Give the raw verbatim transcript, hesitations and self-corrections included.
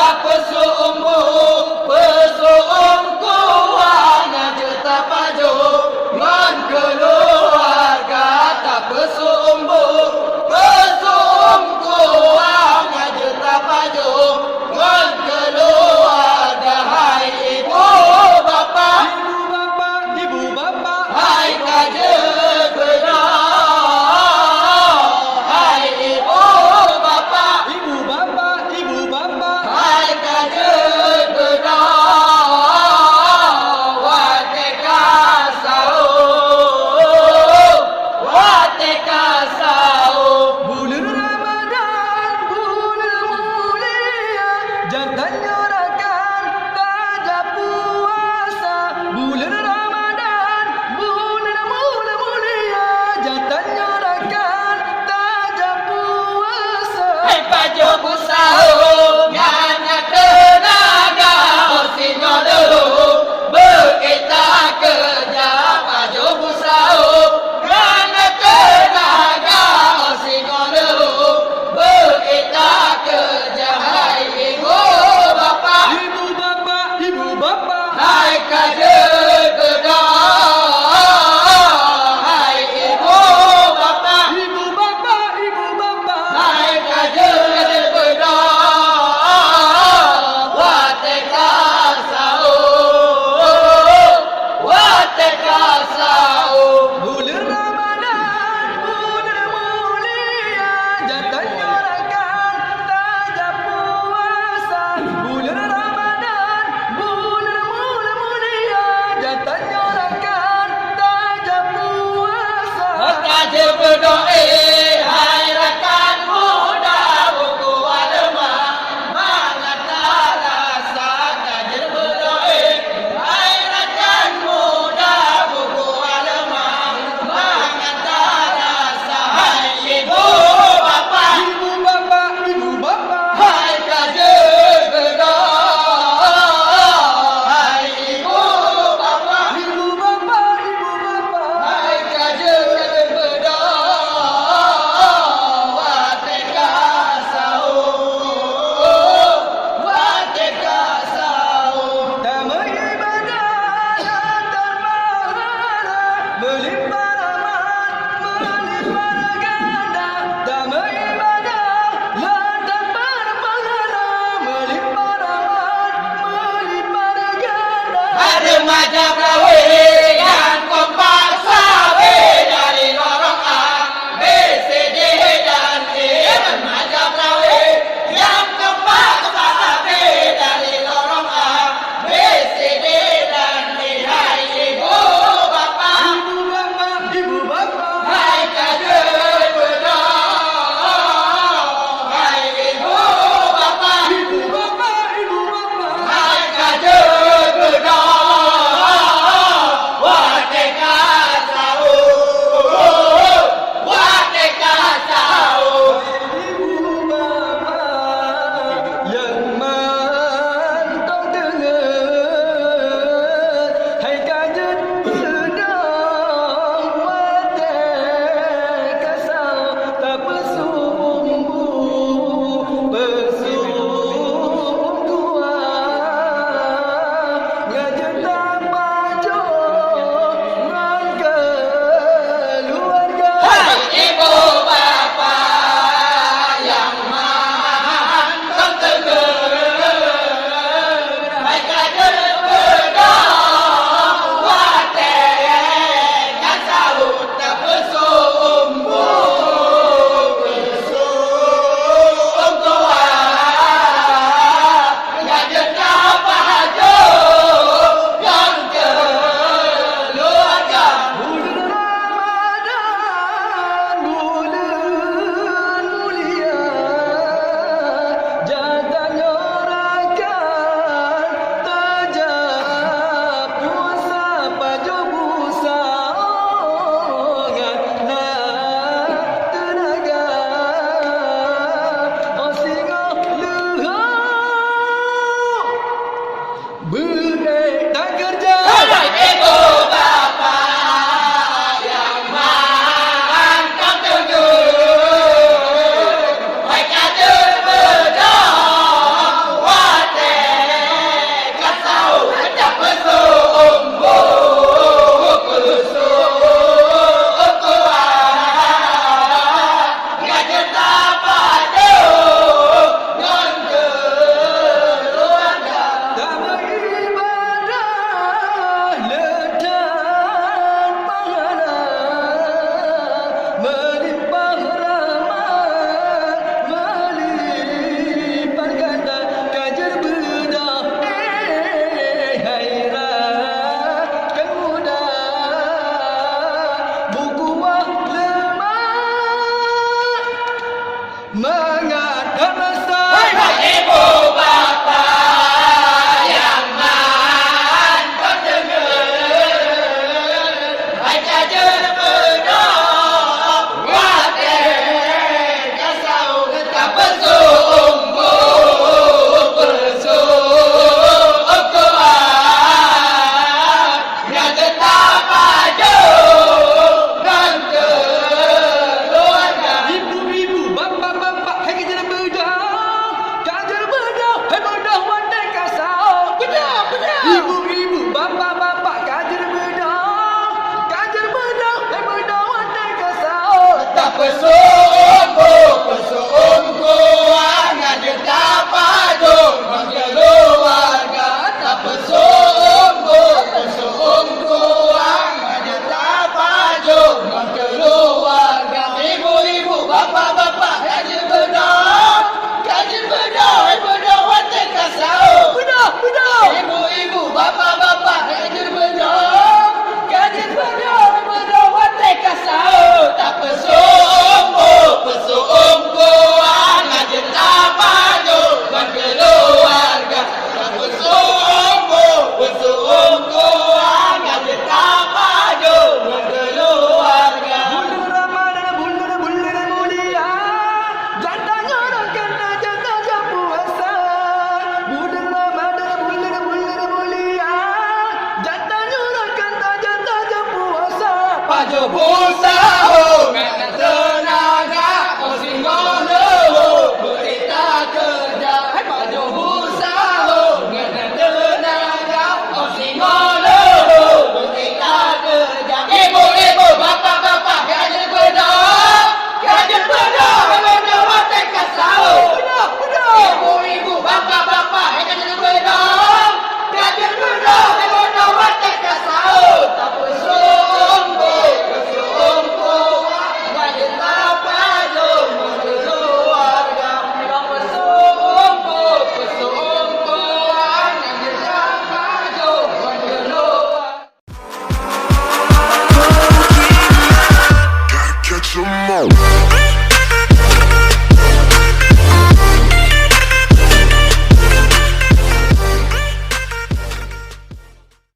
Tapeusumbong, peusumbong kuah na jeuet tapajoh, ngon keuluwarga tapeusumbong, peusumbong kuah na jeuet tapajoh, ngon keuluwarga hai ibu bapa. Ibu bapa, ibu bapa. Hai ka jeuet beudôh, hai ibu bapa. Ibu bapa, ibu bapa. Hai ka jeuet beudôh, watèe ka sahô, watèe ka sahô. Buleuen Ramadhan, buleuen mulia, jatan nyoe rakan tajak puasa. Buleuen Ramadhan, buleuen mulia-mulia, jatan nyoe rakan tajak puasa. Hai pajoh beusahô nyan na teunaga, oh singoh lheueh beu ék takeureuja. Pajoh beusahô nyan na teunaga, oh singoh lheueh beu ék takeureuja. Hai ibu bapa, ibu bapa, ibu bapa. Hai ka jeuet beudôh, hai ibu bapa. Ibu bapa, ibu bapa. Hai ka jeuet beudôh, watèe ka sahô, watèe ka sahô. Buleuen Ramadhan, buleuen mulia, jatan nyoe rakan tajak puasa. Buleuen Ramadhan, buleuen mulia-mulia, jatan nyoe rakan tajak puasa. Ka jeuet beudôh, eh, hai rakan muda, buku agama, mangat tarasa. Ka jeuet beudôh, eh, hai rakan muda, buku agama, mangat tarasa. Hai ibu bapa, ibu bapa, ibu bapa. Hai ka jeuet beudôh, hai ibu bapa, ibu bapa, ibu bapa. Hai ka jeuet beudôh,